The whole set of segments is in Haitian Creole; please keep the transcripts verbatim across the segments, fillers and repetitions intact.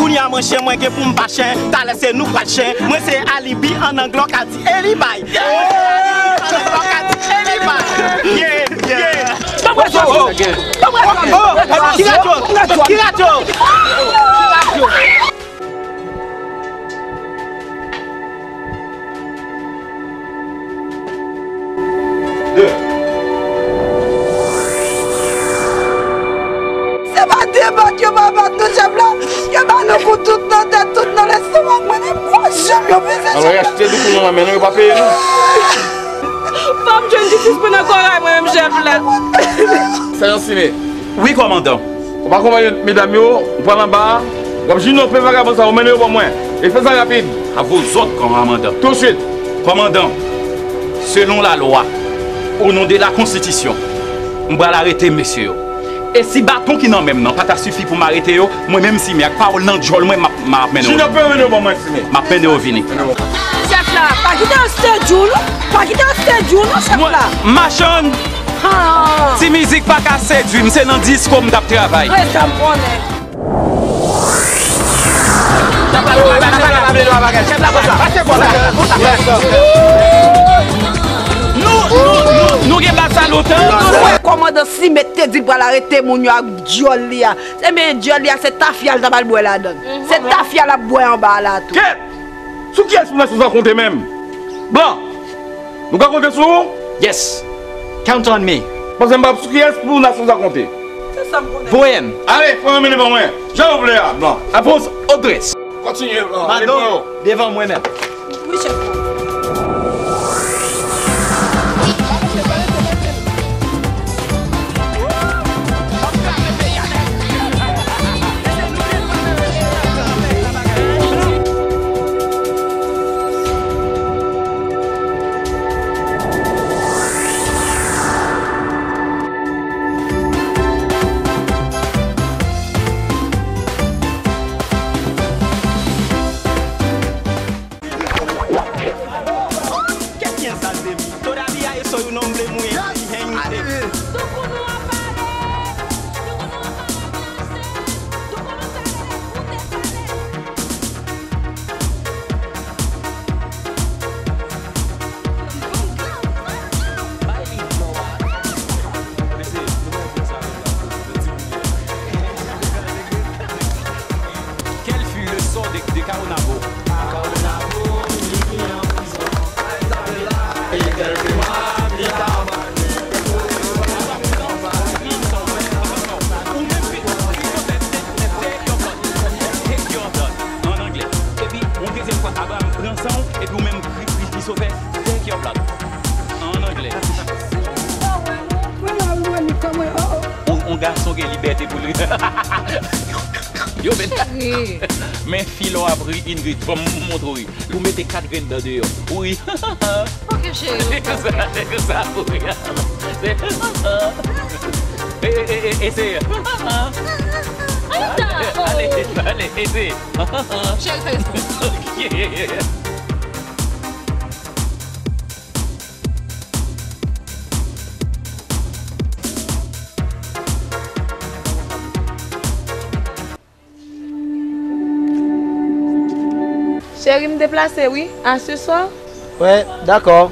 Kounye a, monchè, mwen gen pou m pa chen. Talè se nou k pral chen. Mwen se Alibi, an anglè w ka di Eli bay. Mwen se Alibi, an anglè w ka di Eli bay. Yeah, yeah. Ki radyo? Ki radyo? Ki radyo? Se pa de bat yo pa bat nou, chèf la. Yo ba nou kou tout nan tèt, tout nan lestomak. Mwen menm, kwa chèf yo peze. Alò, y achte doukoun nan men nou, yo pa peye nou. Fò m jwenn jistis pou nan koray mwen menm, chèf la. Sèjan Sime. Wi, kòmandan. W ap akonpanye medam yo, ou pral anba a, w ap jwenn yon pen vagabon sa, ou mennen yo ban mwen. E fè sa rapid. À vos ordres, kòmandan. Tousuit. Kòmandan, selon lalwa, au nom de la Constitution, m pral arete mesye yo. E si baton ki nan men m nan pa ta sifi pou m arete yo, mwen menm Sime ak pawòl nan djòl mwen, m ap, m ap mennen yo. Junior, mennen yo ban mwen, Sime. M ap mennen yo vini. Chèf la, pa kite yo sedui w non. Pa kite yo sedui w non, chèf la. Mwen, machann, ti mizik pa ka sedui m, se nan disko m t ap travay. Wi, sa m konnen. Nou, nou, nou, nou gen baz sa lontan. Kòmandan Sime te di l pral arete moun yo ak djòl li a. Se men djòl li a, se tafya l ta pral bwè ladan l. Se tafya l ap bwè anba a la tou. Kèt! Sou kiyès pou nasyon sa konte menm? Blan! Nou ka konte sou ou? Yes. Count on me. Paske m pa sou kiyès pou nasyon sa konte. Se sa m konnen. Voye m. Ale, fè w mennen ban mwen. Jan w vle a, Blan. À vos ordres. Kontinye, Blan. Ale, Blan. Devan mwen menm. Wi, chèf la. Todavía yo soy un hombre muy exigente. Quel fut le sort de, de Caonabo? An anglè. Epi, yon dezyèm fwa, Abraham pran san w, epi ou menm, Kri-, Kri-, Christopher, take your blood. An anglè. On, on gason gen libète pou li. Yo, men, men fi lè w ap ri, Ingrid, fò m montre w ri. Ou mete kat grenn dan deyò. Ou ri. Ok, cheri. Se konsa, se konsa pou ri. Se, e, e, e, e, eseye. Ale, ale, eseye. Cheri, fè. Ok. Cheri, m deplase wi. À ce soir? Wè, dakò.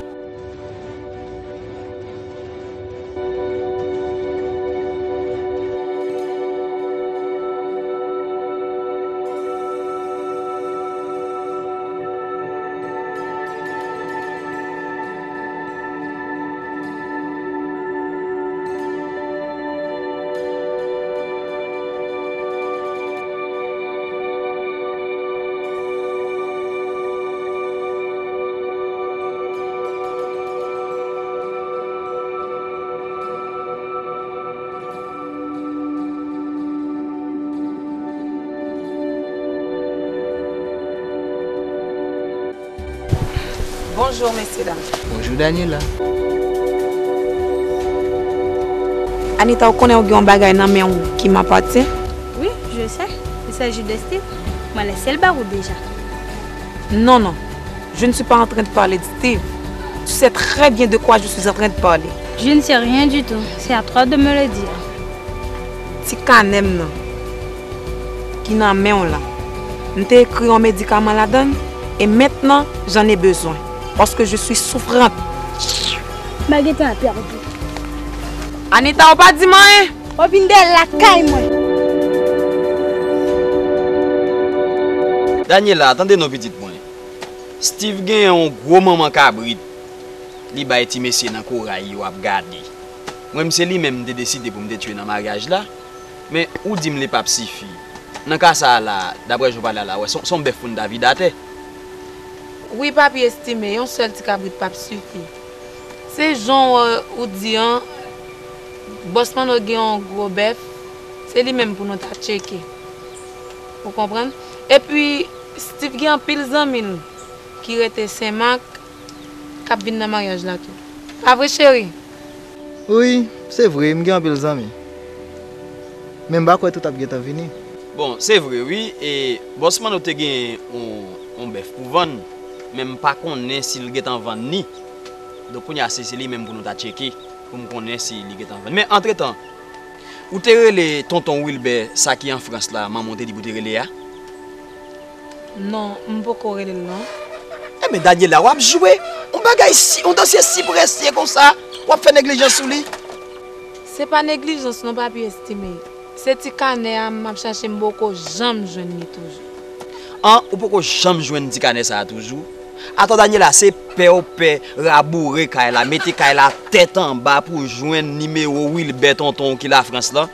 Bonjour, messieurs, dames. Bonjour, Daniela. Anita, ou konnen ou gen yon bagay nan men w ki m apatyen? Oui, je sais. Il s'agit de Steve. Mwen lèse l ba ou deja. Non, non. Je ne suis pas en train de parler de Steve. Tu sais très bien de quoi je suis en train de parler. Je ne sais rien du tout. C'est à toi de me le dire. Ti kanè m nan ki nan men w la. M te ekri yon medikaman ladan l, e mentnan, j'en ai besoin, paske je suis souffrante. Mwen gentan ap pèdi. Anita, ou pa di m anyen? Ou vin dèyè lakay mwen. Daniela, tande non pitit mwen. Steve gen yon gwo manman kabrit. Li bay ti mesye nan koray yo ap gade. Mwen, m se li menm m te deside pou m te tiye nan maryaj la. Men, ou di m li p ap sifi. Nan ka sa a la, daprè jan w pale a la, w wè, se yon bèf pou n ta vide atè. Wi, papi Estime, yon sèl ti kabrit p ap sifi. Se jan w, ou di an, Bòs Manno gen yon gwo bèf, se li menm pou nou ta tcheke. Ou konprann? Epi, Steve gen anpil zanmi l ki rete Senmak, k ap vin nan maryaj la tou. Pa vre, cheri? Wi, se vre, m gen anpil zanmi. Men m pa kwè tout ap gentan vini. Bon, se vre wi, e Bòs Manno te gen yon, yon bèf pou vann, men m pa konnen si l gentan vann ni. Donk kounye a se, se li menm pou nou ta tcheke, pou m konnen si li gentan vann. Men antretan, ou te rele tonton Wilbè, sa ki an Frans la, manman w te di pou w te rele a? Non, m poko rele l non. Enben, Daniela, w ap jwe? Yon bagay si, yon dosye si presye konsa, w ap fè neglijans sou li? Se pa neglijans non, papi Estime. Se ti kanè a m ap chache, m poko janm jwenn li toujou. An, ou poko janm jwenn ti kanè sa a toujou? Atò, Daniela, se pè w pè raboure kay la, mete kay la tèt anba pou w jwenn nimewo Wilbè tonton w ki Lafrans lan?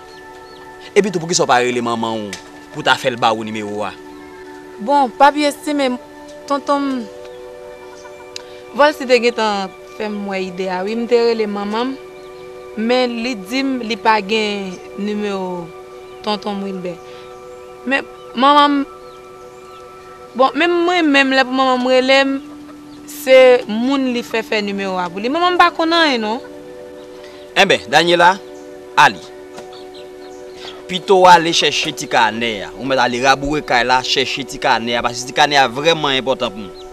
Epitou, poukisa w pa rele manman w pou w ta fè l ba ou nimewo a? Bon, papi Estime, tonton m, Vòlsi te gentan fè m wè ide a wi. M te rele manman m, men li di m li pa gen nimewo tonton m Wilbè. Men manman m, bon, menm mwen menm lè pou manman m rele m, se moun li fè fè nimewo a pou li. Manman m pa konn anyen non. Enben, Daniela, ale. Pito w ale chèche ti kanè a. Ou mèt ale raboure kay la, chèche ti kanè a, paske ti kanè a vrèman enpòtan pou nou.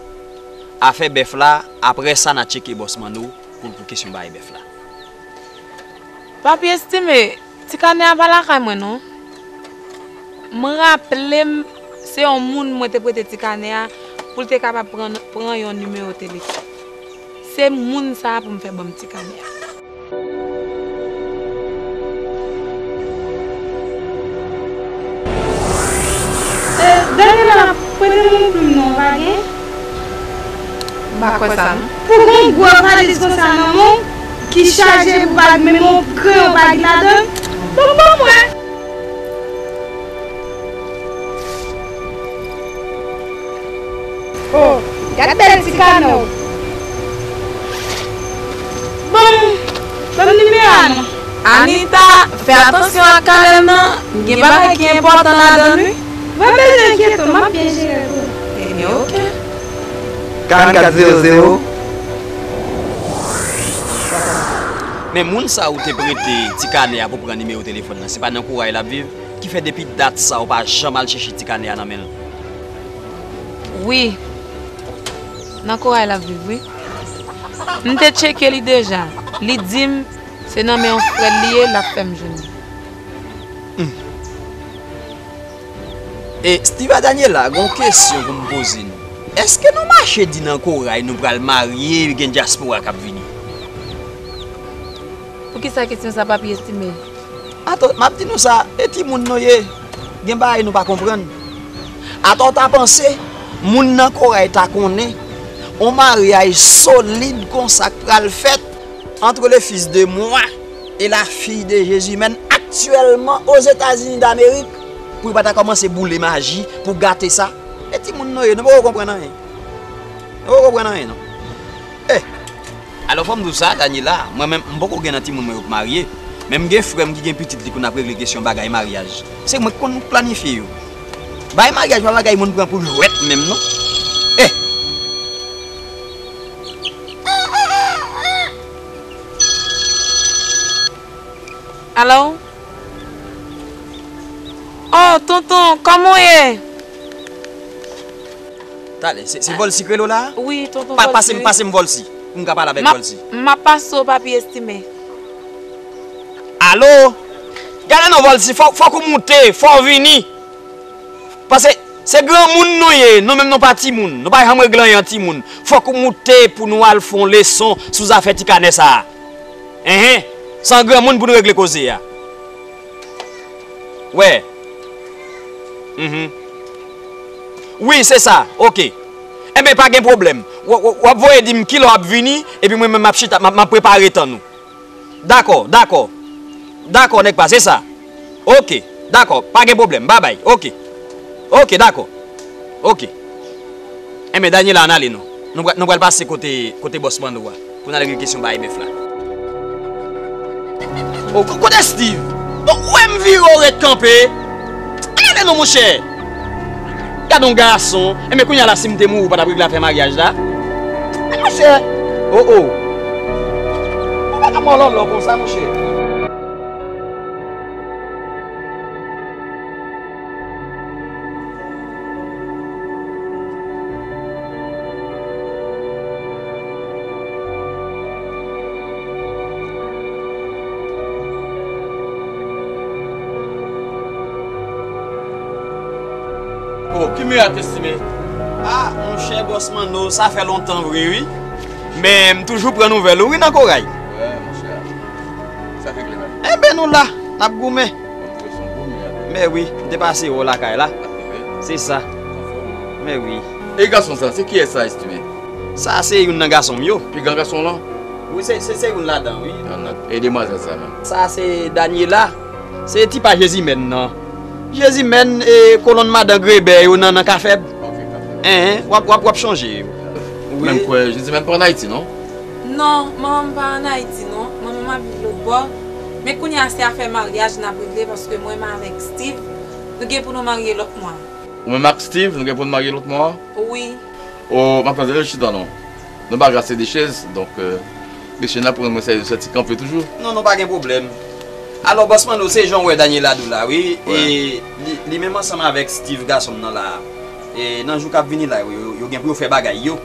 Afè bèf la, apre sa n a tcheke Bòs Manno pou l pou kesyon bay bèf la. Papi Estime, ti kanè a pa lakay mwen non. M raple m se yon moun mwen te prete ti kanè a pou l te kapab pran, pran yon nimewo telefòn. Se moun sa a pou m fè ban m ti kanè a. Daniela, prete m yon plim non, pa gen? M pa kwè sa non. Pou gen yon gwo valiz konsa nan men w ki chaje pou bag, menm yon kreyon pa gen ladan l. Bon, ban mwen. Oh, gad bèl ti kanè w. Ban m, ban m nimewo a non. Anita, fè atansyon ak kanè l nan, gen bagay ki enpòtan ladan l wi. Mwen bezwen enkyete w, m ap byen jere l pou ou. Ebyen, oke. Karannkat zewo zewo. Men moun sa ou te prete ti kanè a pou pran nimewo telefòn nan, se pa nan koray l ap viv? Ki fè depi dat sa ou pa janm al chèche ti kanè a nan men l? Wi. Nan koray l ap viv wi. M te tcheke li deja. Li di m se nan men yon frè l li ye, l ap fè m jwenn li. E Steve a Daniela, gon kesyon pou m poze nou. Èske nou mache di nan koray nou pral marye epi gen dyaspora k ap vini? Poukisa kesyon sa papi Estime? Atò, m ap di nou sa, e timoun nou ye. Gen bagay nou pa konprann. Atò w ta panse moun nan koray ta konnen on maryaj solid konsa k pral fèt entre le fils de moi et la fille de Jésus humaine actuellement aux États-Unis d'Amérique pou yo pa ta kòmanse boule maji pou gate sa? E timoun nou ye, nou poko konprann anyen. Nou poko konprann anyen non. Eh! Alò fò m di w sa, Daniela, mwen menm m poko gen nan timoun mwen yo k marye, men m gen frè m ki gen pitit li konn ap regle kesyon bagay maryaj. Se mwen k konn planifye yo. Bagay maryaj pa bagay moun pran pou jwèt menm non. Eh! Alo? Oh, tonton, kòman w ye? Talè, se, se Vòlsi k rele w la a? Wi, tonton Vòlsi. Pase m, pase m Vòlsi, pou m ka pale avèk Vòlsi. M ap pase w, papi Estime. Alo? Gade non, Vòlsi, fòk, fòk ou moute, fò w vini. Pase, Se granmoun nou ye, nou menm nou pa timoun. Nou pa janm regle anyen an timoun. Fòk ou moute pou nou al fè yon leson sou zafè ti kanè sa a. Enhen, se an granmoun pou nou regle koze a. Wè. Mhm. Wi, se sa. Oke. Enben, pa gen pwoblèm. W, w, w ap voye di m kilè w ap vini, epi mwen menm m ap chita, m ap, m ap prepare tan nou. Dakò, dakò. Dakò, nèg pa, se sa. Oke, dakò, pa gen pwoblèm, babay, oke. Oke, dakò. Oke. Enben, Daniela, ann ale non. Nou pral, nou pral pase kote, kote bòs Manno a. Pou n al regle kesyon bagay bèf la. O, ko-, kote Steve? Bon, ou wè m vire, ou ret kanpe. Ann ale non, monchè. Gad on gason. Enben, kounye a la, si m te mouri, ou pa t ap regle afè maryaj la? Monchè. O, o. Ou pa ka mòlòlò konsa, monchè. Oh, ki mirak, Estimé? Ah, monchè, bòs Manno, sa fè lontan vre, wi. Men, m toujou pran nouvèl ou, wi, nan koray. Wè, monchè. Sa regle, menm? Enben, nou la, n ap goumen. Bon, nou se yon bon mirak. Men wi, m te pase wè w lakay la. Sa regle? Se sa. Anfòm. Men wi. E gason sa, se kiyès sa, Estimé? Sa se youn nan gason m yo. Pi gran gason w lan? Wi, se, se, se youn ladan, wi. An, e demwazèl sa menm? Sa se Daniela. Se tipa Jezimèn nan. Jezimèn, e, kolonn madan Grebè yo nan, nan Kafèb. Ok, Kafèb. Enhen, w ap, w ap, w ap chonje. Wi. Men m kwè Jezimèn pa ann Ayiti, non? Non, manman m pa ann Ayiti, non. Manman m ap viv lòt bò. Men kounye a se afè maryaj n ap regle paske mwen menm avèk Steve, nou gen pou nou marye lòt mwa. Ou menm ak Steve, nou gen pou n marye lòt mwa? Wi. O, m ap tande, rete chita non. Nou pa ka se de chèz, donk, euh, mesye n ap pran mwen sèvi soti kanpe toujou. Non, non, pa gen pwoblèm. Alò, bòs Manno, se jan w wè Daniela di w la, wi. Wè. E li, li menm ansanm avèk Steve, gason m nan la. E nan jou k ap vini la, yo, yo, yo gen pou yo fè bagay yo.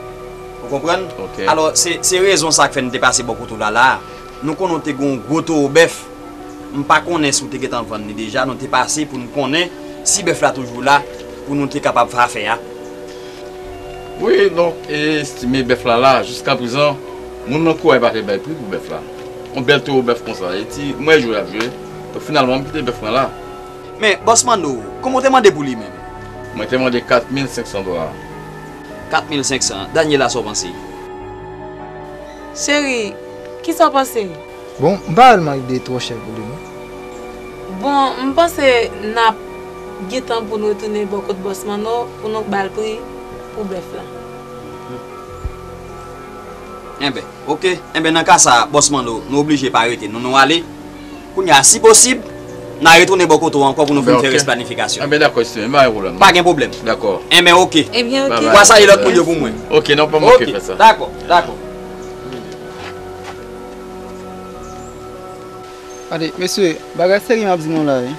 Ou konprann? Ok. Alò, se, se rezon sa k fè n te pase bò kote w la, la. Nou konnen w te gen yon gwo towo bèf. M pa konnen si w te gentan vann li deja, nou te pase pou n konnen si bèf la toujou la, pou nou te kapab fè afè a. Wi, donk, e, Estimé, bèf la la, jiskaprezan, moun nan koray pa te bay pri pou bèf la. Yon bèl towo bèf konsa, e ti, m wè jwe y ap jwe. Donk, finalman, m kite bèf mwen la. Men, bòs Manno, konbyen w te mande pou li menm? Mwen te mande kat mil senk san dola. Kat mil senk san. Daniela, sa w panse? Cheri, kisa w panse? Bon, m pa reyèlman ide twò chè pou li, non. Bon, m panse n ap gen tan pou n retounen bò kot bòs Manno pou nou ba l pri pou bèf la. Enben, oke. Enben, nan ka sa a, bòs Manno, nou oblije pa rete, nou, nou ale. Kounye a, si posib, n a retounen bò kote w ankò pou nou fin fè rès planifikasyon. Enben, dakò, Estimé, pa gen pwoblèm. Pa gen pwoblèm. Dakò. Enben, oke. Ebyen, oke. Ou a salye lòt moun yo pou mwen. Oke, non, pa manke fè sa. Dakò, dakò. Gade, mesye, bagay serye m ap di nou la, wi.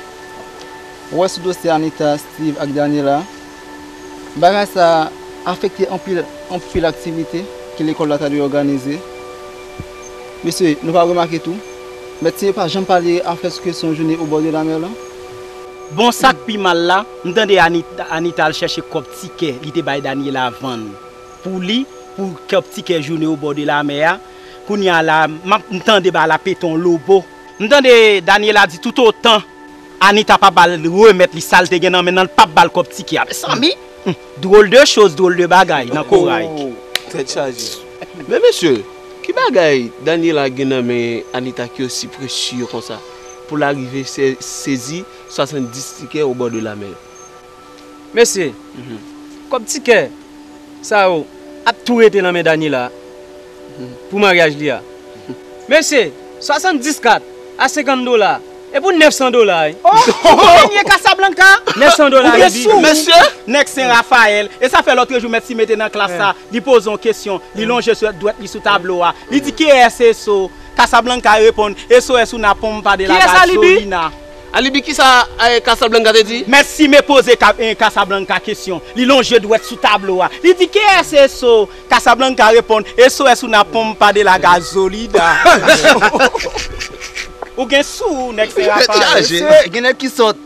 Ou wè sou dosye Anita, Steve ak Daniela, bagay sa a afekte anpil, anpil aktivite ke lekòl la ta dwe òganize. Mesye, nou pa remake tou? Mèt Siye pa janm pale afè sou kesyon jounen au bord de la mer lan? Bon, sa k pi mal la, m tande Anita, Anita al chèche kòb tikè li te bay Daniela vann pou li, pou kòb tikè jounen au bord de la mer a. Kounye a la, m ap, m tande bagay la pete yon lobo. M tande Daniela di toutotan Anita pa ba l remèt li sa l te gen nan men nan, l p ap ba l kòb tikè a. Mezanmi! Hmm, drôle de chose, drôle de bagay nan koray. Oh, tèt chaje. Men mesye, ki bagay Daniela gen nan men Anita ki osi presye konsa pou l arive se-, sezi swasanndis tikè au bord de la mer? Mesye, kòb tikè sa yo ap tou rete nan men Daniela pou maryaj li a. Mesye, swasanndis kat a senkant dola, e pou nèf san dola, wi. Oh, ou premye Casablanca? Nèf san dola, wi. Mesye, nèg Sen Rafayèl, e sa fè lòtrejou mèt Siye mete nan klas la, li poze yon kesyon, li lonje dwèt li sou tablo a. Li di, "Qui es eso?" Casablanca reponn, "Eso es una pompa de la gasolina." Alibi, kisa, eh, Casablanca te di? Mèt Siye poze Ka-, eh, Casablanca kesyon. Li lonje dwèt sou tablo a. Li di, "¿Qué es eso?" Casablanca reponn, "Eso es una pompa de la gasolina." Ou gen sou, nèg Sen Rafayèl. Mesye, gen nèg ki sòt.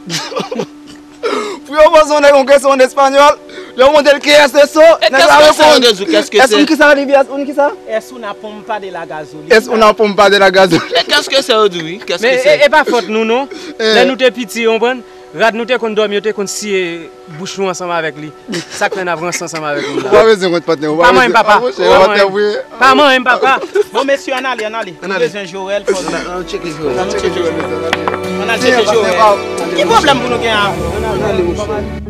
Yo poze yon nèg yon kesyon an espanyòl. Yo mande l kiyès Eso. Nèg la reponn. Qu'est-ce que c'est? Es un kisa, Olivier? Es un kisa? Es una pompa de la gasolina. Es una pompa de la gasolina. E qu'est-ce que c'est, yo di wi? Qu'est-ce que c'est? Men e pa fòt nou non. Lè nou te piti, ou konprann? Rad nou te konn dòmi, yo te konn siye bouch nou ansanm avèk li. Sa k fè n ap ranse ansanm avèk moun la. Ou pa bezwen kont patnè, ou pa manyen m, papa. Pa manyen m, papa. Bon, mesye, ann ale, ann ale. Nou bezwen Joel, fò nou. Ann al tcheke Joel. Ann al tcheke Joel. Ki pwoblèm pou nou gen avè l?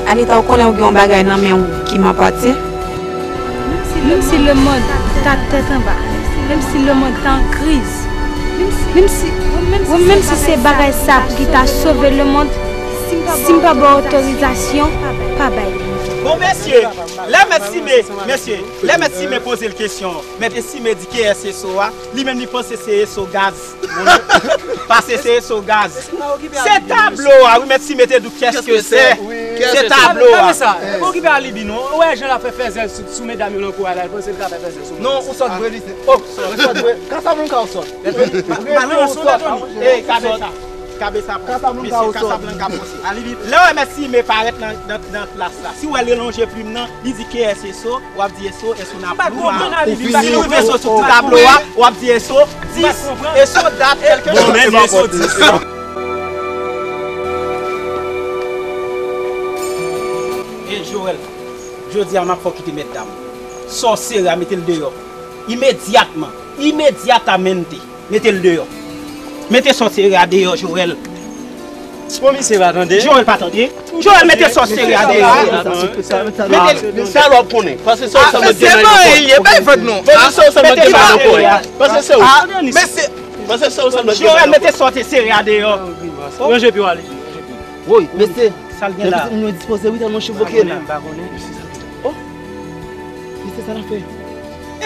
Anita, ou konnen ou gen yon bagay nan men w ki m apatyen. Menm si lemonn ta tèt anba, menm si lemonn ta an kriz, menm si, menm si se bagay sa ki ta sove lemonn, si m pa ba w otorizasyon, pa bay li. Bon, mesye, lè mèt Sime, mesye, lè mèt Sime poze l kesyon, mèt Sime di kiyès Eso a, li menm li panse se Eso gaz. Pase se Eso gaz. Se tablo a, wi, mèt Sime te di w qu'est-ce que c'est. Se tablo a. Okipe Alibi non. Ou wè jan l ap fè fèzè sou, sou medam yo nan kou a la, l panse l ka fè fèzè sou mwen. Non, ou sòt vre li se. Oh, ou sòt vre. Casablanca ou sòt. Balans ou Tony. Ey, Kabesa. Kabesa pran. Casablanca ou sòt. Casablanca pran. Lè w wè mèt Sime parèt nan, nan, nan klas la, si w wè l lonje plim nan, li di kiyès Eso, w ap di Eso, Eso nan plou a. Ou fini. Si nou vle Eso sou ti tablo a, w ap di Eso dis, Eso dat, kèlke chòz. Bon, men Eso dis. E Joel, jodi a m ap fè w kite mèt dam. Sòsere a, mete l deyò. Imedyatman. Imedyatamente. Mete l deyò. Mete sòsere a deyò, Joel. Bon, misye pa tande. Joel pa tande. Joel, mete sòsere a deyò. Mete l. Sa lòt konnen. Paske sa, sa lòt konnen. Se manyen l ye, bay vag non. Paske sa, sa lòt konnen. Paske se ou. Paske se ou, sa lòt konnen. Joel, mete sòsere a deyò. Ranje pye w ale. Woy, mesye. Sa l gen la? Pitit moun yo endispoze wi, tèlman chevòke la. Oh. Mesye, sa n ap fè?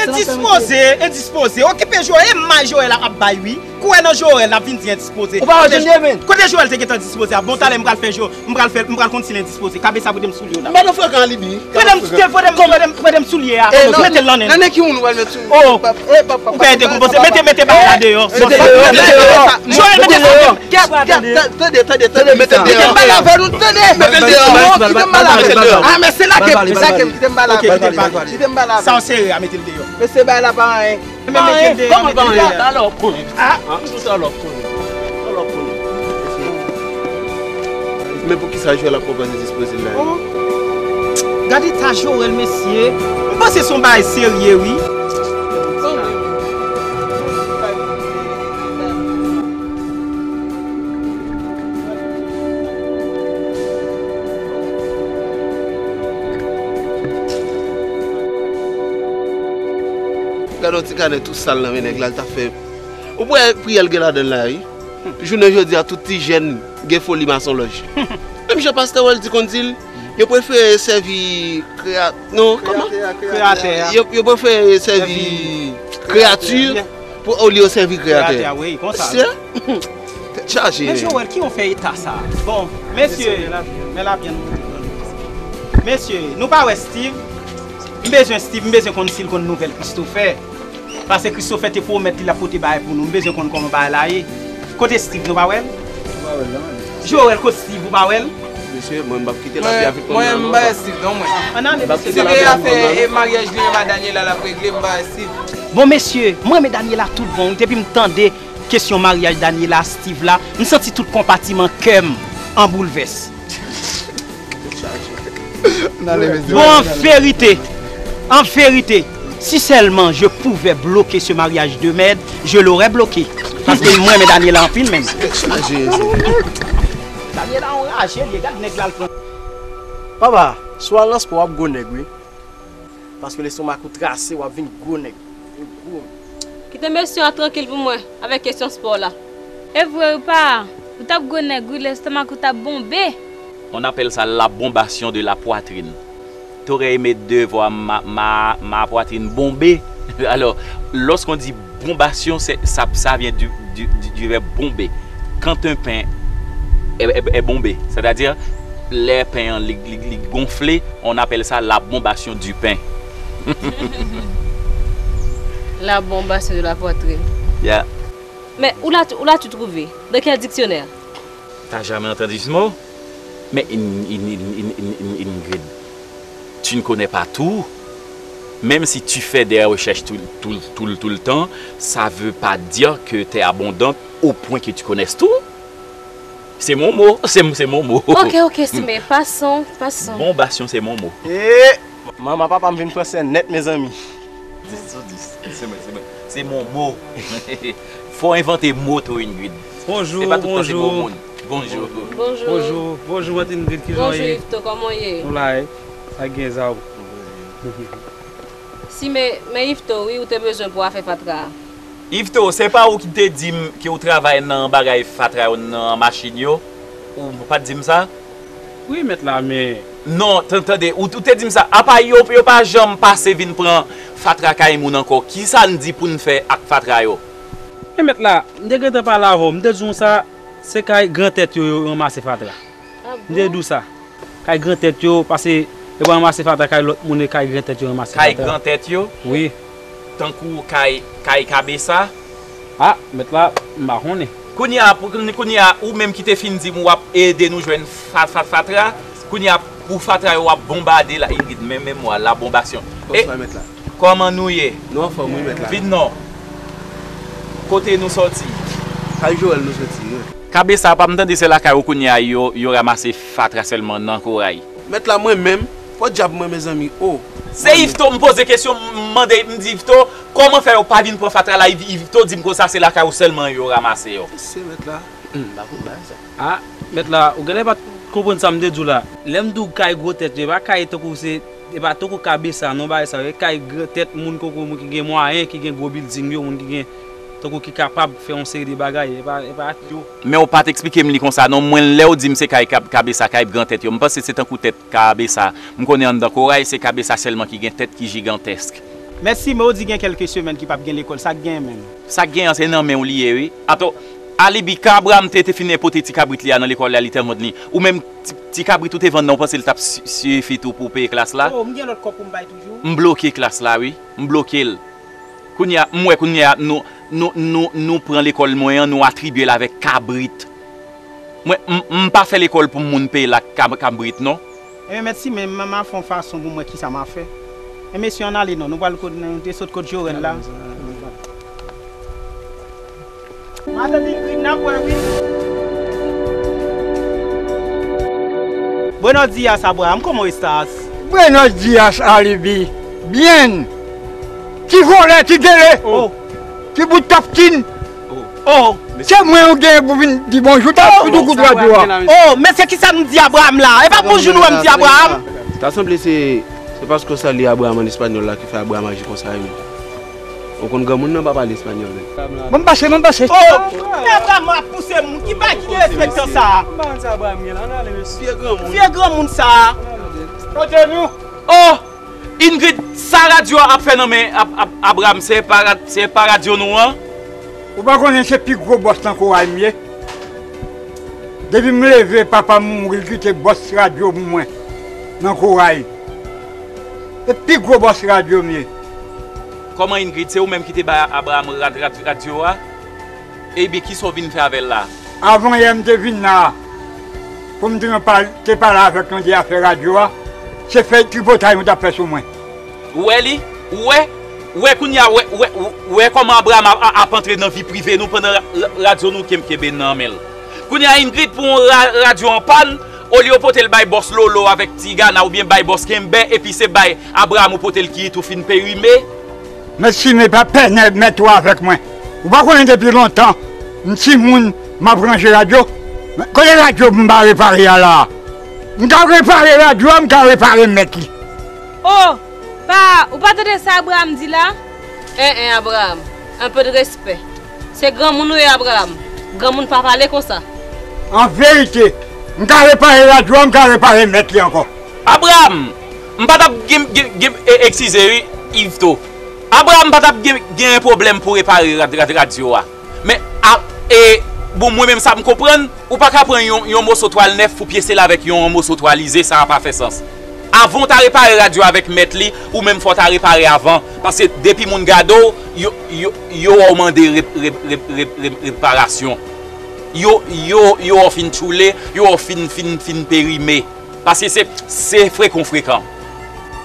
Endispoze, endispoze. Okipe Joel, e mal Joel ap bay wi. Kou wè nan Joel, l ap vin di endispoze. Ou pa wè jan l ye, men. Kote Joel te gentan dispoze a? Bon, talè m pral fè Jo, m pral fè, m pral konn si l endispoze. Kabesa, prete m soulye w la. Mèt ou frekan, Alibi. Prete m, prete m, prete m soulye a. Mete l nan nen. Nan nen ki moun ou pral mèt sou? Oh. Ou pèdi dekonpoze. Mete, mete bagay la deyò. Mete l deyò, mete l deyò. Joel, mete l deyò. Tande, tande, tande, tande, mete l deyò. Kite m pale avè nou, tande. Mete l deyò. Non, kite m pale avè l. Ah, men se lage m, lage m, kite m pale avè l. Kite m pale avè l. Sa w sere a, mete l deyò. Mesye, bagay la pa anyen. Pa anyen, kòman pa anyen? Talè w ap konnen. Ah. Toujou talè w ap konnen. Talè w ap konnen. Men poukisa Joel ap konprann dispoze la? Oh. Gade eta Joel, mesye. M panse se yon bagay serye, wi. Gade yon ti kanè tou sal nan men nèg la, l ta fè. Ou wè priyè l gen ladan l la, wi. Jounen jodi a, tout ti jèn gen foli masonlòj. Menm jan pastè Weldy konn di l, yo prefere sèvi kreya-, non, kòman? Kreyatè a. Yo, yo prefere sèvi kreyati pou olye yo sèvi kreyatè. Kreyatè a, wi, konsa. Tèt chaje. Men Joel, ki yon fè eta sa? Bon, mesye, men la byen. Mesye, nou pa wè Steve? M bezwen Steve, m bezwen konn si l konn nouvèl Christopher. Paske Christopher te pwomèt li l ap pote bagay pou nou. M bezwen konn kòman bagay la ye. Kote Steve, nou pa wè l? Nou pa wè l, non. Joel, kote Steve, ou pa wè l? Mesye, mwen m p ap kite lavi avèk moun nan, non. Mwen, mwen m pa wè Steve, non, mwen. Ann ale, mesye. Se vre afè e maryaj li menm a Daniela l ap regle, m pa wè Steve. Bon, mesye, mwen renmen Daniela tout bon, wi. Depi m tande kesyon maryaj Daniela a Steve la, m santi tout konpatiman kè m an boulvès. Bon, an verite, an verite, si sèlman je pouvais bloquer ce mariage de merde, je l'aurais bloqué. Paske mwen renmen Daniela anpil menm. Daniela anraje, li gad nèg la l pran. Papa, si w al nan spò, w ap gwo nèg, wi. Paske lestomak ou trase, w ap vin gwo nèg. Vin gwo. Kite mesye an trankil pou mwen, avèk kesyon spò la. E vre wi pa, ou t ap gwo nèg wi, lestomak ou t ap bonbe. On appelle ça la bombation de la poitrine. T'aurais aimé de voir ma, ma, ma poitrine bombée. Alors, lorsqu'on dit Bombasyon, c'est, ça, ça vient du, du, du, du verbe bomber. Quand un pain est, est, est bombé, c'est-à-dire, lè pen an li, li, li gonfle, on appelle ça la bombasyon du pain. La bombasyon de la poitrine. Yeah. Mais où l'as-tu, où l'as-tu trouvé? Dans quel dictionnaire? T'as jamais entendu ce mot? Mais In- In- In- In- In- In- Ingrid, tu ne connais pas tout. Même si tu fais des recherches tout, tout, tout, tout le temps, ça veut pas dire que tu es abondante au point que tu connaisses tout. C'est mon mot, c'est c'est mon mot. Ok, ok, Simé, passons, passons. Bombasyon, c'est mon mot. E manman papa m vin fransè nèt mezanmi. Dis sou dis. C'est mon, c'est mon, c'est mon mot. Fò envante mo tou, Ingrid. Bonjou, Se pa tout tan se gwo bonjou. Moun. Bonjou. Bonjou. Bonjou, bonjou Mèt Ingrid, kijan w Bonjou, ye? Yvetot, kòman w ye? Nou la, e? Sa gen za w? Simé, men Yvetot, wi, ou te bezwen pou afè fatra a. Yvetot, se pa ou ki te di m ke ou travay nan bagay fatra yo nan machin yo? Ou pa t di m sa? Wi, mèt la, men Non, tan- tande, ou, ou te di m sa. Apa yo, yo pa janm pase vin pran fatra kay moun ankò? Kisa n di pou n fè ak fatra yo? Men mèt la, m te gentan pale avè w, m te di w sa, se kay grantèt yo yo ranmase fatra. M te di w sa. Kay grantèt yo, pase yo pa ranmase fatra kay lòt moun, e kay grantèt yo ranmase Kay fatra. Grantèt yo? Wi. Tankou kay, kay Kabesa? A, mèt la, m pa konnen. Kounye a, pou- kounye a, ou menm ki te fin di m w ap ede nou jwenn fa- fa- fatra, kounye a, pou fatra yo w ap bonbade la, Ingrid, men memwa, la bombasyon. Bonswa mèt la. Kòman nou ye? Nou anfòm wi mèt la. Vin non. Kote nou sòti? Kay Joel nou soti wi. Kabesa, pa m tande se lakay ou kounye a yo, yo ranmase fatra sèlman nan koray. Mèt la mwen menm, fò dyab mwen mezanmi o. Se Yvetot m poze kesyon, m mande, m di Yvetot, kòman fè yo pa vin pran fatra la? Yv- Yvetot di m konsa se lakay ou sèlman yo ranmase yo. Se mèt la. M pa konn bagay sa. A, mèt la, ou genlè pa t konprann sa m te di w la. Lè m di w kay gwo tèt yo, e pa kay tankou se, e pa tankou Kabesa non, bagay sa yo, e kay grantèt moun koko, moun ki gen mwayen, ki gen gwo bilding yo, moun ki gen, tankou ki kapab fè yon seri de bagay, e pa, e pa yo. Men ou pa t eksplike m li konsa non, mwen lè ou di m se kay Kab- Kabesa, kay grantèt yo, m panse se tankou tèt Kabesa. M konnen anndan koray, se Kabesa sèlman ki gen tèt ki jigantèsk. Mèt Simé, ou di gen kèlke semèn ki p ap gen lekòl, sa k genyen menm? Sa k genyen an se nan men w li ye wi. Atò, Alibi, kan Abraram te, te fin enpòte ti kabrit li a nan lekòl la, li te vann li. Ou menm, ti, ti kabrit ou te vann nan, ou panse li t ap si- sifi tou pou w peye klas la? O, m gen lòt kòb pou m bay toujou. M bloke klas la wi. M bloke l. Kounye a, m wè kounye a, nou, nou, nou, nou pran lekòl mwen an, nou atribye l avèk kabrit. Mwen, m, m pa fè lekòl pou moun peye l ak kab- kabrit non. Ebyen, mèt Simé, m, m a fè yon fason pou m wè kisa m a fè. E mesye, ann ale non, nou pral kot, nou te sot kot Jorèl la. Matant Ingrid, n ap wè wi. Buenos días, Abraham, ¿cómo estás? Buenos días, Alibi. Bien. Ti vòlè, ti gele. Oh. Ti bout tapkin. Oh. Se mwen ou genyen pou vin di bonjou, ta Oh, tout kout radyo a. Oh, men se ki sa nou di Abraham la? E pa bonjou nou wè m di Abraham. Ta sanble se, se paske w salye Abraham an espanyòl la ki fè Abraham aji konsa wi. Ou konn granmoun nan pa pale espanyòl menm. Bon, m pase, bon, m pase. Oh, men Abraham ap pouse moun ki pa ki derespektan sa. M pa konn sa Abraham gen la, ann ale mesye. Vye granmoun. Vye granmoun sa. Kote nou? Oh! Ingrid, sa radyo a ap fè nan men Ab- Ab- Abraham, se pa rad- se pa radyo nou an? Ou pa konnen se pi gwo bòs nan koray m ye? Depi m leve, papa m mouri, l kite bòs radyo pou mwen nan koray. Se pi gwo bòs radyo m ye. Kòman Ingrid, se ou menm ki te bay Abraham rad- rad- radyo a? Ebyen, kisa w vin fè avè l la? Avan yè m te vin la a, pou m te nan pal- te pale avèk nou de afè radyo a, se fè tripotay nou t ap fè sou mwen. Ou wè li? Ou wè? Ou wè kounye a, wè, wè, wè kòman Abraham ap, ap antre nan vi prive nou pandan ra- ra- radyo nou kenb- kenbe nan men l. Kounye a Ingrid pou yon ra- radyo an pàn, olye w pote l bay bòs Lolo avèk Ti Gana oubyen bay bòs Kenbè, epi se bay Abraham ou pote l ki tou fin perime. Mèt Simé, pa pènèt mèt ou avèk mwen. Ou pa konnen depi lontan, m timoun, m ap ranje radyo. Kote radyo m pa repare a la a? M ka repare radyo a, m ka repare mèt li. Oh, pa, ou pa tande sa Abraham di la? En en, Abraham, un peu de respect. Se granmoun ou ye, Abraham. Granmoun pa pale konsa. An verite, m ka repare radyo a, m ka repare mèt li ankò. Abraham, m pa t ap gen, gen, gen, e- eskize wi, Yvetot. Abraram pa t ap gen, gen pwoblèm pou repare rad, rad, radyo a. Men, a, e, bon, mwen menm sa m konprann, ou pa ka pran yon, yon moso twal nèf pou pyese l avèk yon moso twal ize, sa a pa fè sans. Avan w ta repare radyo avèk mèt li, ou menm fò w ta repare avan. Paske depi moun gade w, yo, yo, yo wè w mande rep-, rep-, rep-, rep-, rep-, reparasyon. Yo, yo, yo wè w fin tchoule, yo wè w fin, fin, fin perime. Paske se, se frekan, frekan.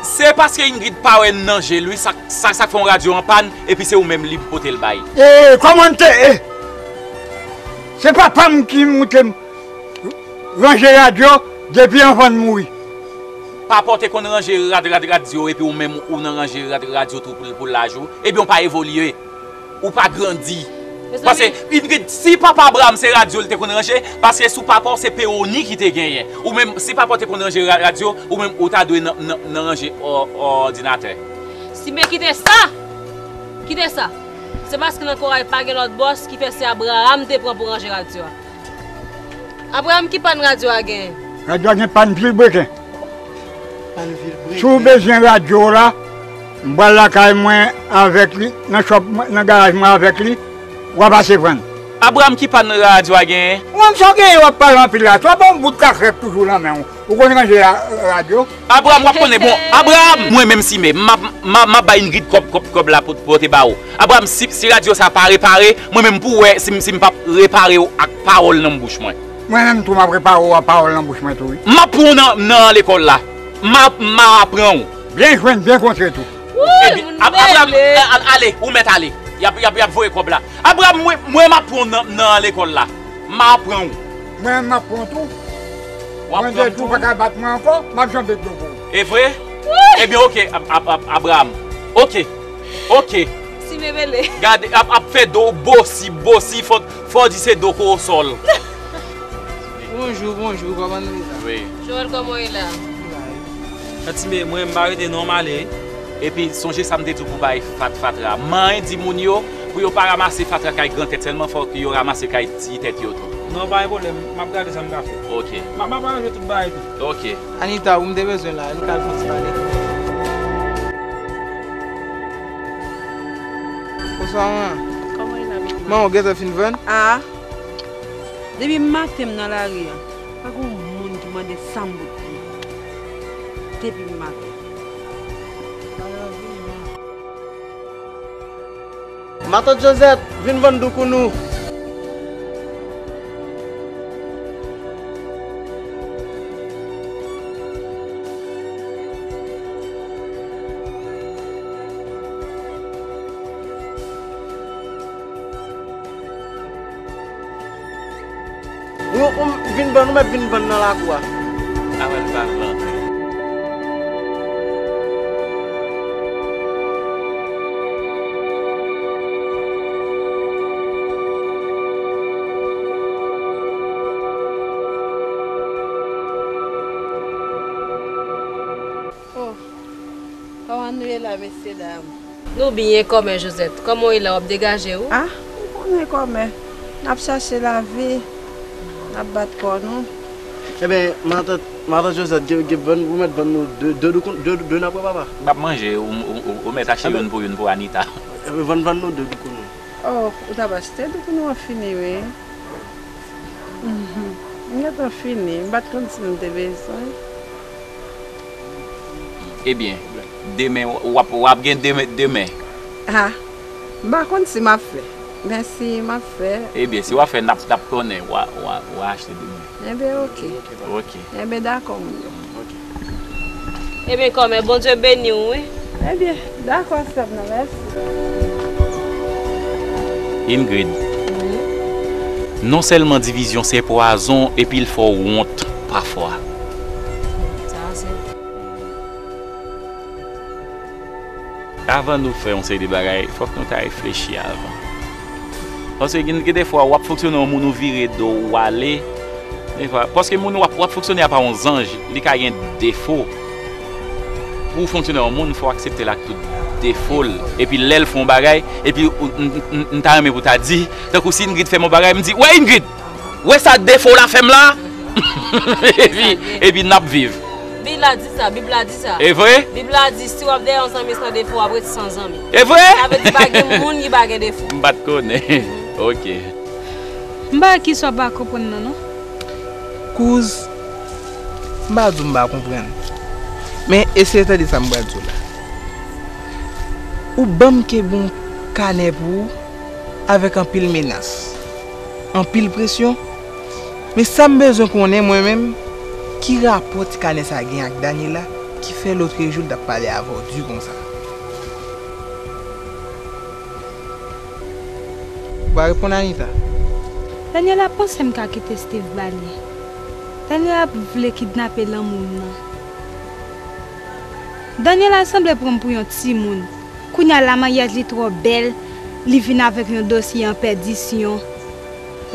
Se paske Ingrid pa wè n nan je l, wi, sa, sa, sa k fè yon radyo an pàn, epi se ou menm li pote l bay. E, kòman n te, e, se papa m ki montre m ranje radyo depi anvan l mouri. Papa w te konn ranje rad, rad, radyo, epi ou menm ou nan ranje rad, radyo tou pou, pou laj ou. Ebyen, w pa evolye. Ou pa grandi. Mezanmi. Paske, Ingrid, si papa Abraham se radyo li te konn ranje, paske sou papa w se pewoni ki te genyen. Ou menm, si papa w te konn ranje ra-, radyo, ou menm ou ta dwe nan, nan, nan ranje ò-, òdinatè. Si men kite sa! Kite sa! Se paske nan koray pa gen lòt bòs ki fè se Abraham te pran pou ranje radyo a. Abraham, ki pàn radyo a genyen? Radyo a gen pàn vilbreken. Pàn vilbreken. Si w bezwen radyo w la, m pral lakay mwen avèk li, nan chòp mwen, nan garaj mwen avèk li, w a pase pran l. Abraham, ki pàn radyo a genyen? Ou menm sa w genyen w ap pale anpil la, sa w pa yon bout kakrèk toujou nan men w. Ou konn ranje ra-, radyo? Abraham, w ap konnen, bon, Abraham, mwen menm si men, m ap, m ap, m ap bay Ingrid kòb, kòb, kòb la pou, pou te ba ou. Abraham, si, si radyo sa pa repare, mwen menm pou wè si m, si m p ap repare w ak pawòl nan bouch mwen. Mwen menm tou, m ap repare w ak pawòl nan bouch mwen tou, wi. M ap pran w nan, nan lekòl la. M ap, m ap pran w. Byen jwenn, byen kontre tou. Wouy, epi, moun Ab-, Abraham, bèle. A-, a-, ale, ou mèt ale. Y ap, y ap, y ap voye kòb la. Abraham, mwen, mwen m ap pran w nan, nan lekòl la. M ap pran w. Mwen, m ap pran w tou. W ap pran m tou? Mwen di tou, pa ka bat mwen ankò, m ap janbe dlo pou ou. E vre? Wouy! Ebyen, oke, Ab-, Ab-, Ab-, Abraham. Oke. Oke. Si mebele. Gade, ap, ap fè do bosi, bosi, fò, fò di se do kowosòl. Bonjou, bonjou, kòman nou ye la? Wi. Joel, kòman w ye la? Tanti, men mwen, m pa rete non, m ale. Epi, sonje sa m te di w pou bay fat-, fatra. Manyen di moun yo, pou yo pa ranmase fatra kay gran tèt sèlman, fòk yo ranmase kay ti tèt yo tou. Non, pa gen pwoblèm, m ap gade sa m ka fè. Oke. M ap, m ap aranje tout bagay tou. Oke. Anita, ou m te bezwen la, nou ka al fè yon ti pale. Bonswa, manman. Kòman w ye la, pitit mwen? Manman, ou gentan fin vann? Ah. Depi maten m nan lari a, pa gen yon moun ki mande sa m bout pou li. Depi maten. Matant Josette, vin vann doukounou. Ou, ou vin vann, ou mèt vin vann nan lakou a. Avè l pa plante. Oh, kòman nou ye la, mesye dam? Nou byen, kòmè Josette. Kòman w ye la, w ap degaje w? Ah, ou konnen kòmè. N ap chache lavi, n ap bat kò nou. Ebyen, matant, matant Josette, gen, gen, vann, ou mèt vann nou de, de, de, de, de napwè, papa. M ap manje, ou, ou, ou, ou mèt achte youn pou youn pou Anita. Ebyen, vann, vann nou de doukounou. Oh, ou t ap achte doukounou an fini, wi. Mhm. M gentan fini. M pa t konn si m te bezwen. Ebyen, demen, w ap, w ap gen demen, demen. Ah, m pa konn si m ap fè. Men si m ap fè. Ebyen, si w ap fè, n ap, n ap konnen. W a, w a, w a achte demen. Enben, oke. Oke. Enben, dakò, moun yo. Oke. Enben, kòmè, Bondye beni w, wi. Enben, dakò, sè m nan, mèsi. Ingrid, wi, non sèlman divizyon se pwazon, epi l fè w wont pafwa. Sa se Avan nou fè yon seri de bagay, fòk nou ta reflechi avan. Paske gen, gen defwa, w ap fonksyone yon moun, ou vire do, ou ale. Defwa, paske moun w ap, w ap fonksyone a pa yon zanj, li ka gen defo. Pou w fonksyone yon moun, fò w aksepte l ak tout defo l. Epi lè l fè yon bagay, epi ou, m, m, m, m ta renmen pou ta di, tankou si Ingrid fè m yon bagay, m di, "Wè Ingrid! Wè sa defo w la fè m la?" Epi, epi n ap viv. Bib la di sa, Bib la di sa. E vre? Bib la di, si w ap dèyè yon zanmi san defo, w ap ret san zanmi. E vre? Sa vle di pa gen moun ki pa gen defo. M pa t konnen. Ok. M pa wè kisa w pa konprann nan, non. Kouz, m pa di w m pa konprann. Men eseye tande sa m pral di w la. Ou ban m kenbe yon kanè pou ou avèk anpil menas, anpil presyon. Men sa m bezwen konnen mwen menm, ki rapò ti kanè sa gen ak Daniela ki fè lotrejou l t ap pale avè w di konsa? Ou pa reponn Anita. Daniela panse m ka kite Steve ba li. Daniela ap vle kidnape lanmou m nan. Daniela sanble pran m pou yon timoun. Kounye a la maryaj li twò bèl, li vin avèk yon dosye an pèdisyon.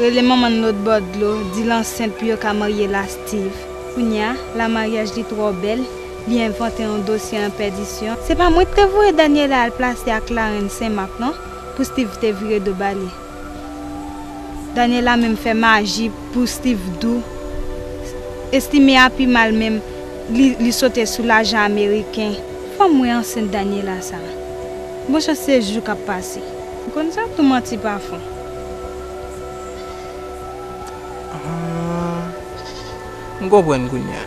Rele manman l lòt bò dlo, di l ansent pou yo ka marye l a Steve. Kounye a la maryaj li twò bèl, li envante yon dosye an pèdisyon. Se pa mwen ki te voye Daniela al plase ak larenn Sen Mak non, pou Steve te vire do ba li. Daniela menm fè maji pou Steve dou. Estime a pi mal menm, li, li sote sou lajan ameriken. Fanm mwen ansent Daniela sa. Bon chans se jou k ap pase. M konn sa tou manti pa fon. Ah, m konprann kounye a.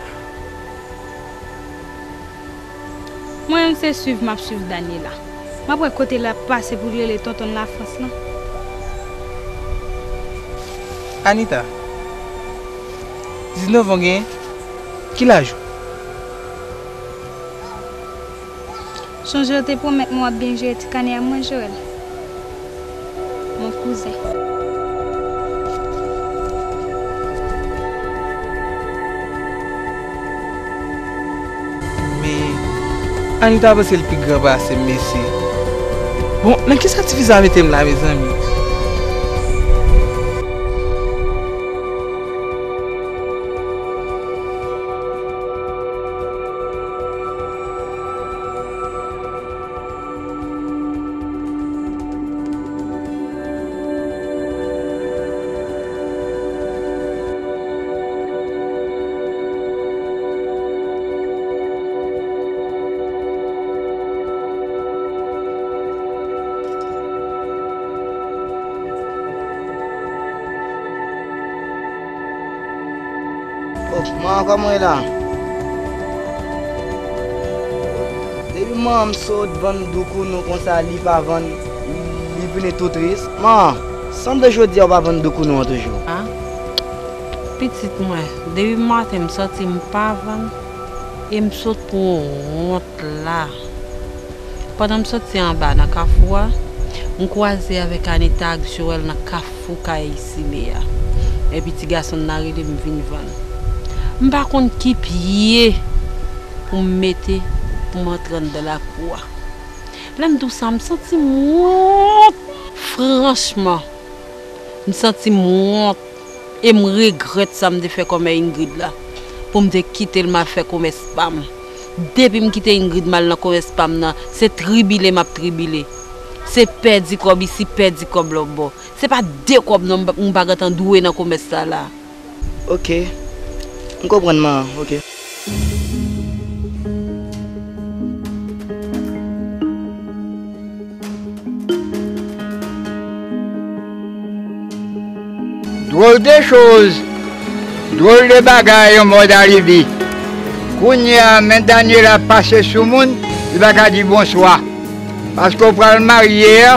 Mwen menm se swiv m ap swiv Daniela. M ap wè kote l ap pase pou l rele tonton l Lafrans lan. Anita, diznèf an w genyen? Ki laj ou? Sonje w te pwomèt mwen w ap byen jere ti kanè a mwen, Joel. Mon kouzen. Men, Anita panse l pi gran pase m, mesye. Bon, nan kisa tifi sa mete m la, mezanmi? Oh, man, kòman w ye la? Depi manman m sot vann doukounou konsa, li pa vann, li vini tou tris. Man, sanble jodi a w pa vann doukounou an toujou. A, pitit mwen, depi maten m sòti m pa vann, e m sot pou yon wont la. Pandan m soti anba nan kafou a, m kwaze avèk Anita ak Joel nan kafou kay Sime a. Epi ti gason nan rele m vin vann. M pa konn ki pye pou m mete pou m antre anndan lakou a. Lè m di w sa, m santi m wont. Franchman, m santi m wont. E m regrèt sa m te fè kòmè Ingrid la, pou m te kite l m al fè komès pa m. Depi m kite Ingrid m al nan komès pa m nan, se tribile m ap tribile. Se pèdi kòb isi, pèdi kòb lòtbò. Se pa de kòb non m pa, m pa gentan dwe nan komès sa la. Ok. M konprann, man, ok. Drôle de chose, drôle de bagay yon mòd a libi. Kounye a, men Daniela pase sou moun, li pa ka di bonswa. Paske w pral marye a,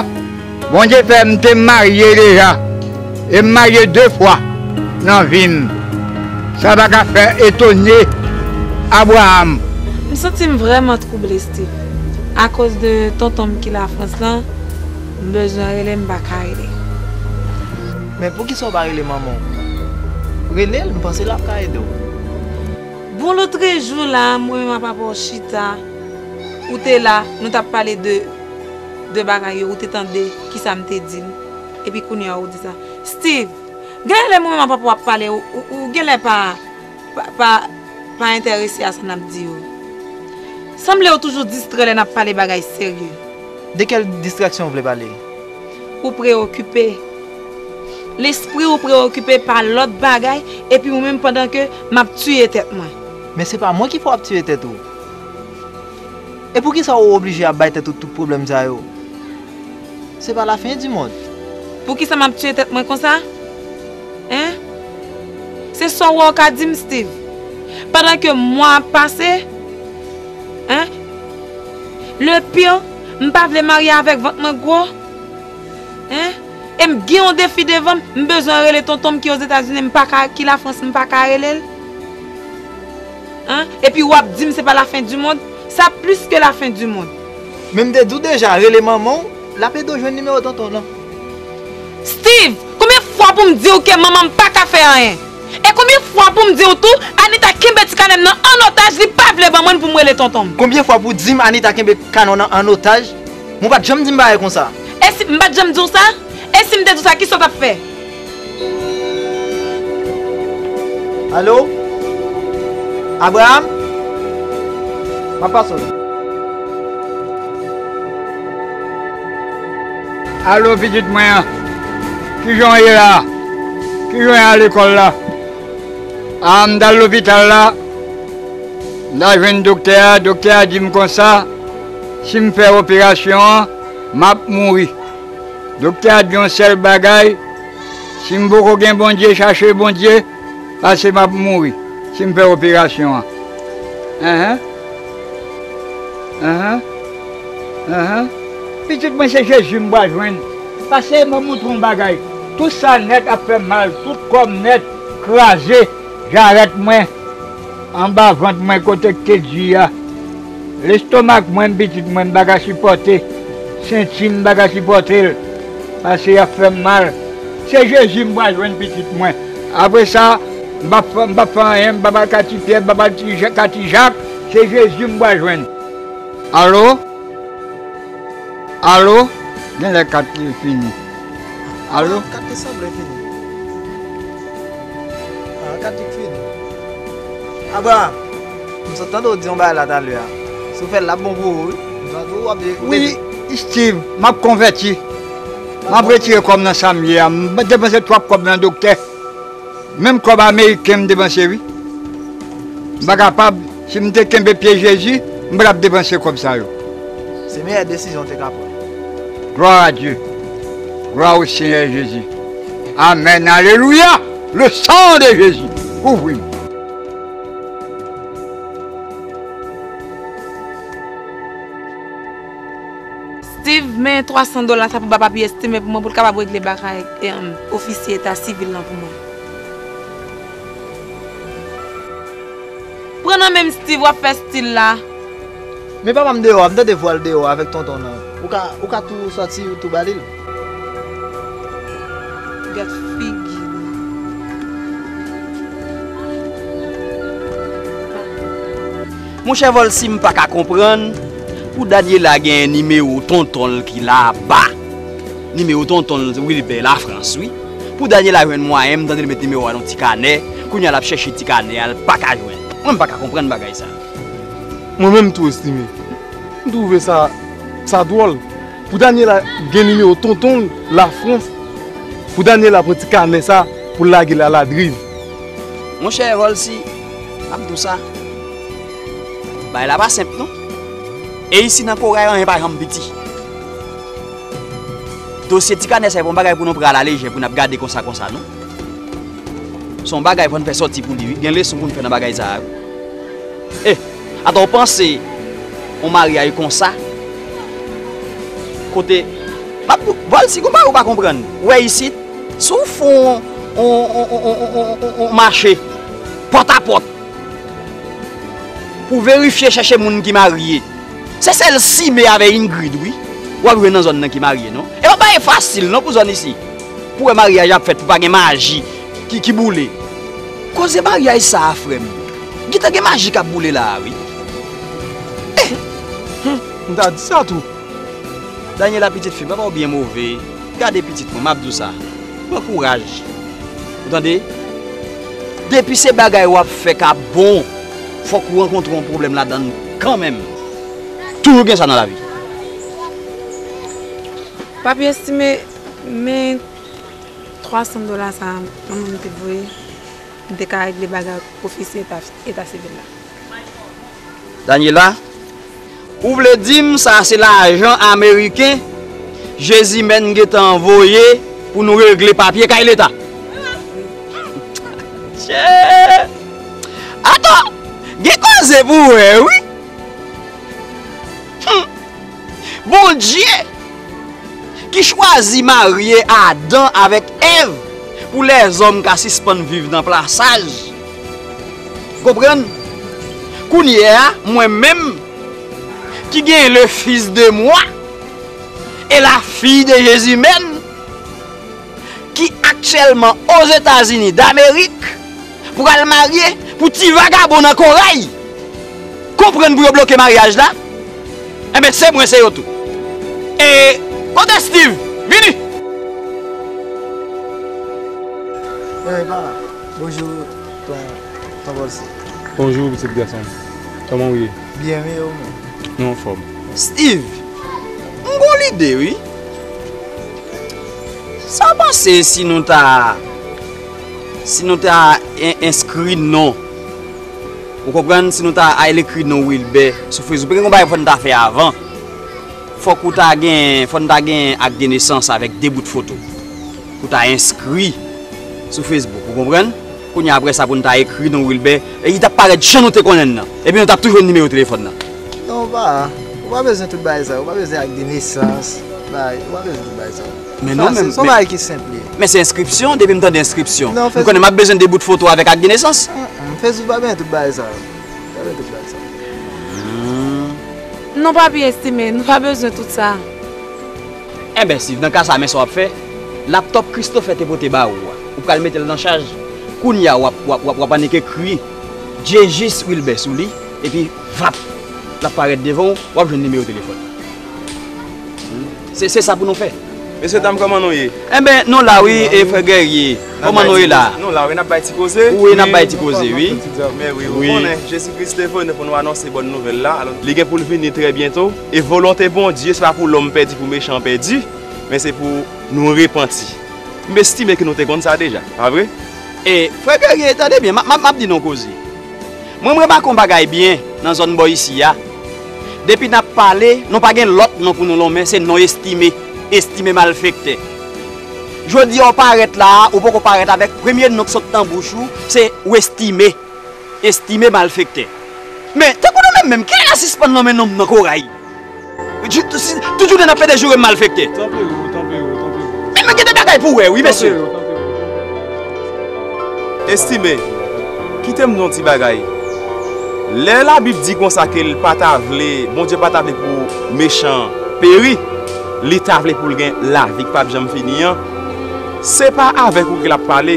Bondye fè m te marye deja. E m marye de fwa nan vi m. Sa pa ka fè etone Abraram. M santi m vrèman twouble, Steve. Akoz de tonton m ki Lafrans lan, m bezwen rele, m pa ka rele. Men poukisa w pa rele manman w? Rele l, m panse l ap ka ede w. Bon, lotrejou la, mwen menm ak papa w chita, ou te la, nou t ap pale de, de bagay yo, ou te tande kisa m te di l. Epi kounye a ou di sa. Steve, genlè lè mwen menm ak papa w ap pale, ou, ou, ou genlè pa, pa, pa, pa enterese a sa n ap di yo. Sanble ou toujou distrè lè n ap pale bagay serye. De kèl distraksyon w vle pale? Ou preyokipe. Lespri ou preyokipe pa lòt bagay, epi ou menm pandan ke m ap tiye tèt mwen. Men se pa mwen ki fè w ap tiye tèt ou. E poukisa ou oblije ap bay tèt ou tout pwoblèm sa yo? Se pa lafen di mond. Poukisa m ap tiye tèt mwen konsa? Hein? Se sa w wè w ka di m, Steve? Pandan ke mwa ap pase, hein? Le pire, m pa vle marye avèk vant mwen gwo. Hein? E m gen yon defi devan m, m bezwen rele tonton m ki Ozetazini, m pa ka, ki Lafrans, m pa ka rele l. Hein? Epi w ap di m se pa lafen di mond, sa plis ke lafen di mond. Men m te di w deja, rele manman w, l ap ede w jwenn nimewo tonton w lan. Steve, konbyen fwa pou m di w ke manman m pa ka fè anyen? E konbyen fwa pou m di w tou, Anita kenbe ti kanè m nan an otaj, li pa vle ban mwen l pou m rele tonton m? Konbyen fwa pou w di m Anita kenbe kanè w nan an otaj? Men w pa t janm di m bagay konsa. E si m pa t janm di w sa? E si m te di w sa, kisa w t ap fè? Alo? Abraham? M ap pase w la. Alo, pitit mwen an. Kijan w ye la? Kijan w ye a lekòl la? A, m t al lopital la. M t al jwenn doktè a. Doktè a di m konsa, si m fè operasyon an, m ap mouri. Doktè a di yon sèl bagay, si m poko gen Bondye, chache Bondye, pase m ap mouri si m fè operasyon an. Enhen. Enhen. Enhen. Pitit mwen, se Jezi m pral jwenn. Pase m ap montre w yon bagay. Tout sa nèt ap fè m mal, tout kò m nèt kraze, jarèt mwen. Anba vant mwen kote k te di a. Lestomak mwen, pitit mwen, m pa ka sipòte. Senti m, m pa ka sipòte l. Pase y ap fè m mal. Se Jezi m pral jwenn, pitit mwen. Apre sa, m p ap fè, m p ap fè anyen, m p ap al Kati Pyè, m p ap al Ti Ja-, Kati Jak. Se Jezi m pral jwenn. Alo? Alo? Genlè kat li fini. Alo? Kat li sanble fini. Ah, kat li fini. Abraham, m sot tande w di yon bagay la talè a. Si w fè l, l ap bon pou ou, wi. M santi w ap de-, Wi, Steve, m ap konvèti. M ap retire kòb nan sa m ye a. M depanse twòp kòb nan doktè. Menm kòb ameriken m depanse, wi. M pa kapab, si m te kenbe pye Jezi, m pa t ap depanse kòb sa yo. Se meyè desizyon w te ka pran. Gloire à Dieu. Gloire au Seigneur Jésus. Amen. Alléluia. Le sang de Jésus. Kouvri m. Steve, men twa san dola sa pou ba Papi Estime pou mwen, pou l kapab regle bagay, em, ofisye eta sivil lan pou mwen. Pran nan men m, Steve, w ap fè stil la. Men papa m deyò a, m tande vwa l deyò a avèk tonton nan. Ou ka, ou ka tou sòti, ou tou ba li l. Gad figi l. Monchè Volcy, m pa ka konprann pou Daniela genyen nimewo tonton l ki laba. Nimewo tonton l Wilbert Lafrans, wi. Pou Daniela jwenn mwayen, m tande l met nimewo a nan ti kanè. Kounye a l ap chèche ti kanè a, l pa ka jwenn. Mwen, m pa ka konprann bagay sa. Mwen menm tou, Estime. M twouve sa, sa dwòl. Pou Daniela gen nimewo tonton l Lafrans, pou Daniela pran ti kanè sa pou l lage l aladriv. Monchè Volcy, m ap di w sa. Bagay la pa senp non. E isi nan Koray anyen pa janm piti. Dosye ti kanè sa e pa yon bagay pou nou pran alajè, pou n ap gade konsa konsa non. Se yon bagay fò n fè sòti pou li wi. Gen leson pou n fè nan bagay sa a wi. E, atò w panse yon maryaj konsa, kote, m ap, Volcy, gon bagay ou pa konprann. Ou wè isit, si w fè yon, yon, yon, yon, yon, yon, yon mache pòt a pòt pou verifye, chèche moun ki marye, se sèl Sime avè Ingrid, wi, w ap jwenn nan zòn nan ki marye, non. E pa bagay fasil, non, pou zòn isi. Pou wè maryaj ap fèt, pou pa gen maji ki, ki boule. Koze maryaj sa a, frè m. Gentan gen maji k ap boule la a, wi. Eh! Hmm, m ta di sa tou. Daniela, pitit fi m, papa w byen move. Gade pitit mwen, m ap di w sa. Pran kouraj. Ou tande? Depi se bagay w ap fè k ap bon, fòk ou rankontre yon pwoblèm ladan l kanmenm. Toujou gen sa nan lavi. Papi Estime, men twa san dola sa a, manman m te voye, m te ka regle bagay ak ofisye eta, eta sivil la. Daniela, ou vle di m sa se lajan ameriken Jezimèn gentan voye pou nou regle papye kay leta? Atò, gen koze pou wè, wi. Hmm. Bondye ki chwazi marye Adan avèk Èv pou lèzòm ka sispann viv nan plasaj. Konprann? Kounye a, mwen menm ki gen le fils de moi et la fille de Jezimèn, ki aktyèlman Ozetazini Damerik, pral marye pou ti vagabon nan Koray. Konprann pou yo bloke maryaj la? Enben, se mwen, se yo tou. E kote Steve? Vini! Bonjou, tonton Paul. Bonjou, pitit gason. Kòman w ye? Byen, wi, ou menm? Nou anfòm. Steve, m gon lide, wi. Sa w panse si nou ta, si nou ta en-, enskri non, ou konprann, si nou ta al ekri non Wilbè sou Facebook, gen yon bagay fò n ta fè avan. Fòk ou ta gen, fò n ta gen ak de nesans avèk de bout foto. Pou ta enskri sou Facebook, ou konprann? Kounye a, apre sa, pou n ta ekri non Wilbè, e li t ap parèt jan nou te konnen l nan. Epi nou t ap tou jwenn nimewo telefòn nan. Non, pa, ou pa bezwen tout bagay sa, ou pa bezwen ak de nesans, bagay, ou pa bezwen tout bagay sa. Men non, men, se yon bagay ki senp li ye. Men se enskripsyon, depi m tande enskripsyon, m konnen m ap bezwen de bout foto avèk ak de nesans. Mm, mm, Facebook pa bezwen tout bagay sa. Pa bezwen tout bagay sa. Hmm. Non, papi Estime, nou pa bezwen tout sa. Enben, Steve, nan ka sa, men sa w ap fè. Laptòp Christopher te pote ba ou a, ou pral mete l nan chaj. Kounye a, w ap, w ap, w ap, w ap annik ekri Jejis Wilbè sou li, epi vap, l ap parèt devan w, w ap jwenn nimewo telefòn. Se, se sa pou nou fè. Mesye dam, kòman nou ye? Enben, nou la wi, e frè Guerrier. Kòman nou ye la? Nou la wi, n ap bay ti koze. Wi, n ap bay ti koze, wi. Men wi, ou konnen, Jezi Kris te vini pou nou anonse bòn nouvèl la. Alò, li gen pou l vini trè byento. E volonte Bondye, se pa pou lòm pèdi, pou mechan pèdi, men se pou nou repanti. M estime ke nou te konn sa deja, pa vre? E, frè Guerrier, tande byen, m ap, m ap, m ap di nou yon koze. Mwen, m remake yon bagay byen nan zòn bò isi a. Depi n ap pale, nou pa gen lòt non pou nou lonmen, se non Estime. Estime malfektè. Jodi a, w parèt la a, ou poko parèt avèk premye non k sot nan bouch ou, se ou Estime. Estime malfektè. Men, tankou nou menm menm, kilè n a sispann lonmen non m nan Koray? Tout jounen n ap pede joure m malfektè. Tanpri ou, tanpri ou, tanpri ou. Men nou gen de bagay pou wè, wi, mesye. Tanpri ou, tanpri ou, tanpri ou. Estime, kite m di yon ti bagay. Lè Labib di konsa ke l pa ta vle, Bondye pa ta vle pou mechan peri, li ta vle pou l gen lavi k p ap janm fini an, se pa avèk ou ke l ap pale.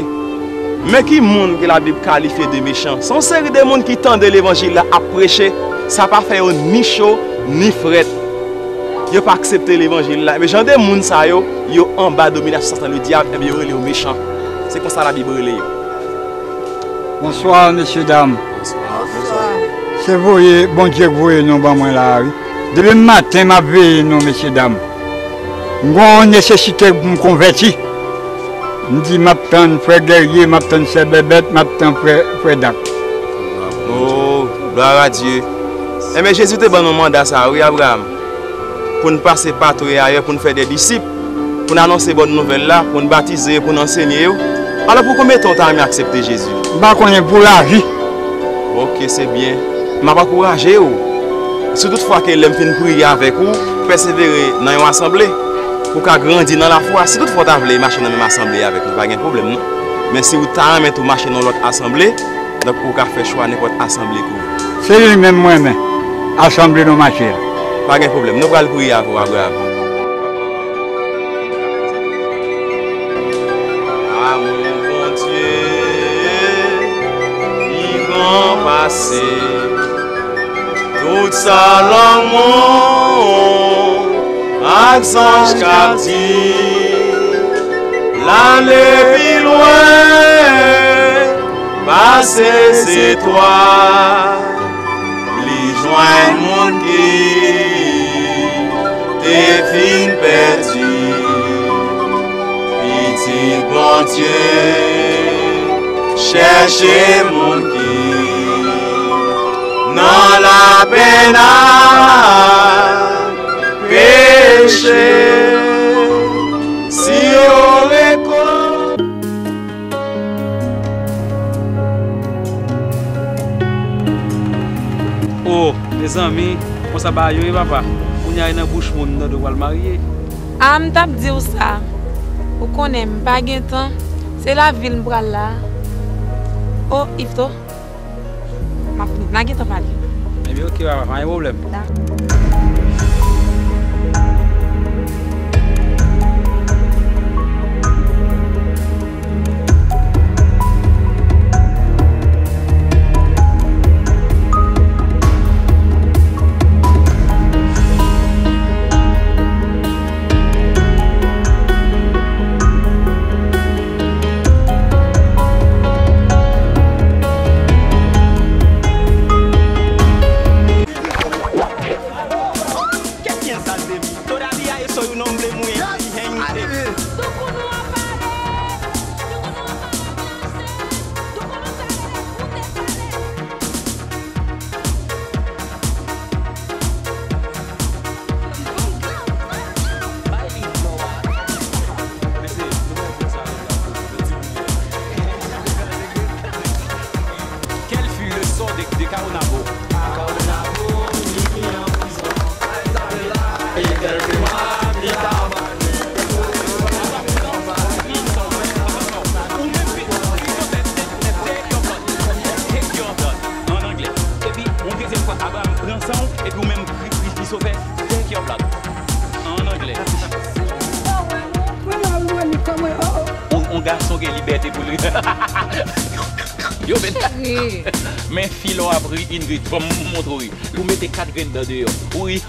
Men ki moun ke Labib kalifye de mechan? Se yon seri de moun ki tande levanjil la ap preche, sa pa fè yo ni cho, ni frèt. Yo pa aksepte levanjil la. Men jan de moun sa yo, yo anba dominasyon Satan Ledyab, ebyen yo rele yo mechan. Se konsa Labib rele yo. Bonswa, mesye dam. Se voye, Bondye k voye nou ban mwen la a, wi. Depi maten, m ap veye nou, mesye dam. M gon nesesite pou m konvèti. M di, m ap tann frè Guerrier, m ap tann sè Bèbèt, m ap tann frè, frè Dak. Oh, gloire à Dieu. Enben, Jezi te ban nou manda sa a, wi, Abraram. Pou n pase partou e ayè, pou n fè de disip, pou n anonse bòn nouvèl la, pou n batize yo, pou n ansenye yo. Alò, pou konbyen tan w ta renmen aksepte Jezi? M pa konnen, pou lavi. Oke, se byen. M ap ankouraje w. Si toutfwa ke lè m fin priye avèk ou, pèsevere nan yon asanble, pou w ka grandi nan lafwa. Si toutfwa w ta vle mache nan menm asanble avèk nou, pa gen pwoblèm, non. Men si w ta renmen tou mache nan lòt asanble, donk ou ka fè chwa nenpòt asanble ke w vle. Se li menm mwen renmen, asanble nou mache a. Pa gen pwoblèm, nou pral priye avè w, Abraram. Amou Bondye pi gran pase tout sa lanmou ak zanj k ap di. L ale pi lwen pase zetwal, li jwenn moun ki te fin pèdi. Pitit Bondye chèche moun ki nan La pena peche si yo reko. Oh, mezanmi, konsa bagay yo ye, papa. Kounye a e nan bouch moun m tande w pral marye. A, m t ap di w sa. Ou konnen m pa gen tan. Se lavil m pral la. Oh, Yveto. M ap vini. N a gentan pale. Ebyen, oke, papa, pa gen pwoblèm. Dakò. Todavía eso es un hombre muy inteligente. Quel fut le sort de, de Caonabo? Ou menm ki, ki sot fè take your blood. Take your blood. An anglè. Epi, yon dezyèm fwa, Abraham pran san w, epi ou menm, Kri-, Kri-, Christopher, take your blood. An anglè. Yon, yon gason gen libète pou li. Yo, men, men fi lò ap ri, Ingrid, ban m montre w ri. Ou mete kat grenn dan deyò. Ou ri.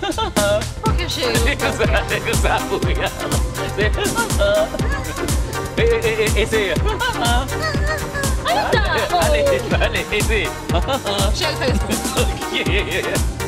Ok, cheri. Se konsa, se konsa pou ri. Se, e, e, e, e, eseye. Ale, ale, ale, eseye. Cheri, fè respè. Ok.